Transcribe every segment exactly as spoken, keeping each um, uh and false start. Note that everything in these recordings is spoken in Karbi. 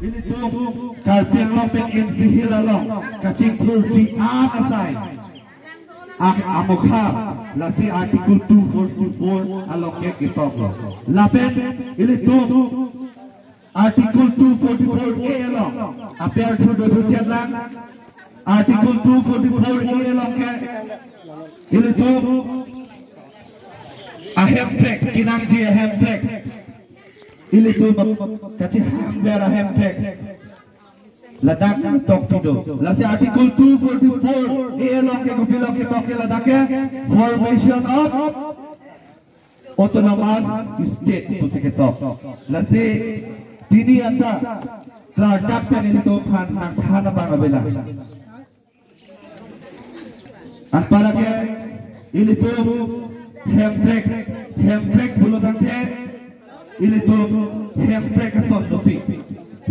Ilitum Karbi Anglong pen M C Hill along kachingthurji an asai ak amokhar, lasi Article two forty-four along ke ketoklo. Lapen ilitum Article two forty-four A along aper thu do thu chetlang. Article two forty-four A along ke ilitum a-hemprek, kenangji a-hemprek, ilitum kachehangver a-hemprek, ladak tokpido. Lasi Article two forty-four A along ke kopilo ketok ke, ladak ke formation of autonomous state pusi ketok. Lasi pini anta klardak pen ilitum aphan nangthan abang avelang. Anparake ilitum hemprek, hemprek pulo tangte ilitum hemprek ason dopik.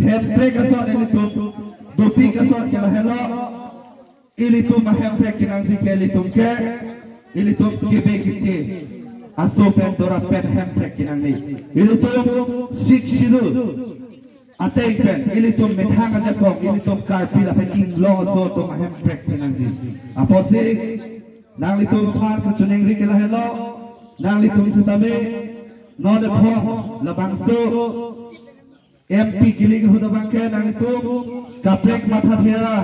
Hemprek ason ilitum dopik ason ke lahelo. Ilitum a-hemprek kenangji ke ilitum ke, ilitum kebe keche aso pen dorap pen hemprek kenangji. Ilitum Sixth Schedule ateng pen ilitum methang ajakong, ilitum Karbi lapen inglong aso atum a-hemprek si nangji. Apotsi nanglitum aphan kachiningri ke lahelo, nanglitum sitame non ephong labangso M P kiling ahut abang ke nanglitum kaprek matha thera,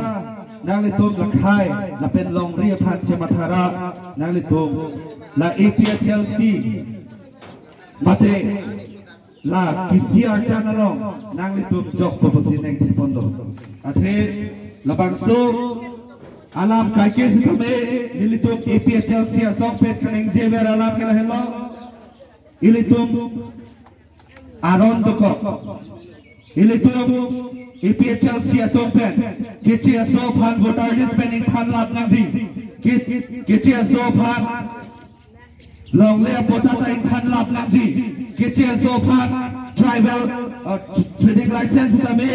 nanglitum lakhai lapen longri aphan chematha ra, nanglitum la A P H L C mate la kisi arjan along nanglitum jokpo pusi neng thipon do. Athe labangso alam kaike sitame nelitum A P H L C asong pen kaningjever alam ke lahelo. Ilitum aron dokok, ilitum A P H L C atum pen keche aso aphan voter list pen ingthan lap nangji. Ke-, keche aso aphan longle apatta ta ingthan lap nangji. Keche aso aphan tribal, uh, trading license tame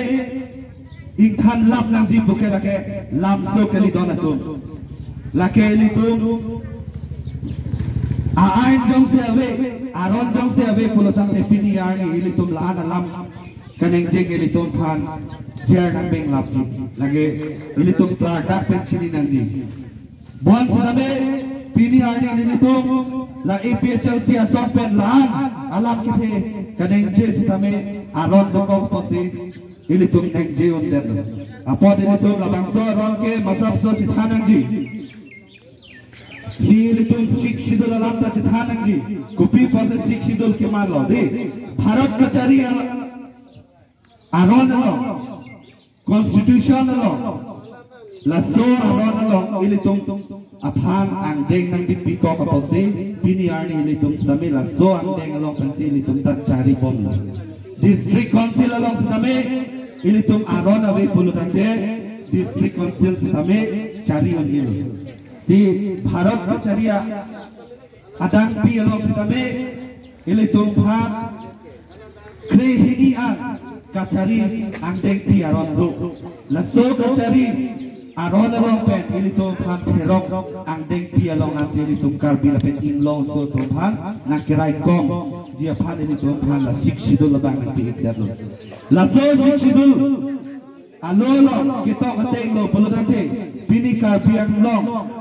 ingthan lap nangji pu ke lake lamso kali don atum. Lake ilitum a-ain jongsi ave, aron jongsi ave pulo tangte pini arni ilitum la-an alam kaningje ke ilitum aphan jer nang beng lapji. Lake ilitum klardak pen chini nangji. Bonsitame pini arni nelitum la A P H L C asong pen la-an alam kethe kaningje sitame aron dokok pusi ilitum ningje un-edetlo. Apot ilitum labangso aron ke masapso chethan nangji. Si ilitum Sixth Schedule alam ta chethan nangji. Kopi pusi Sixth Schedule kemanlo, dei. Bharat kachari al-, aron along, constitution along, laso aron along ilitum aphan angdeng nangpipikok apotsi pini arni ilitum sitame laso angdeng along pensi ilitum ta chari bomlo. District council along sitame ilitum aron ave pulo tangte district council sitame chari un-elo. Si Bharat kachari a-, adangpi along sitame ilitum aphan krehini an kachari angdengpi aron do. Laso kachari aron along pen ilitum aphan therok angdengpi along ansi ilitum Karbi lapen inglong aso atum aphan nangkeraikomji aphan ilitum aphan la Sixth Schedule abang nangpi-ikdetlo. Laso Sixth Schedule alo along ketok ateng lo pulo tangte pini Karbi Anglong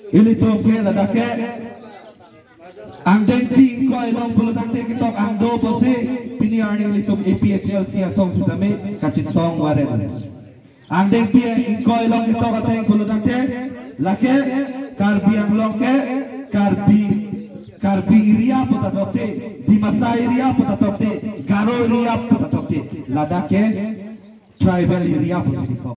ilitum ke ladak ke angdengpi ingkoi along pulo tangte ketok angdo pusi pini arni ilitum A P H L C asong sitame kachesong varen. Angdengpi ingkoi along ketok ateng pulo tangte lake Karbi Anglong ke Karbi, Karbi area puta tokte, Dimasa area puta tokte, Garo area puta tokte, ladak ke tribal area pusi ketok.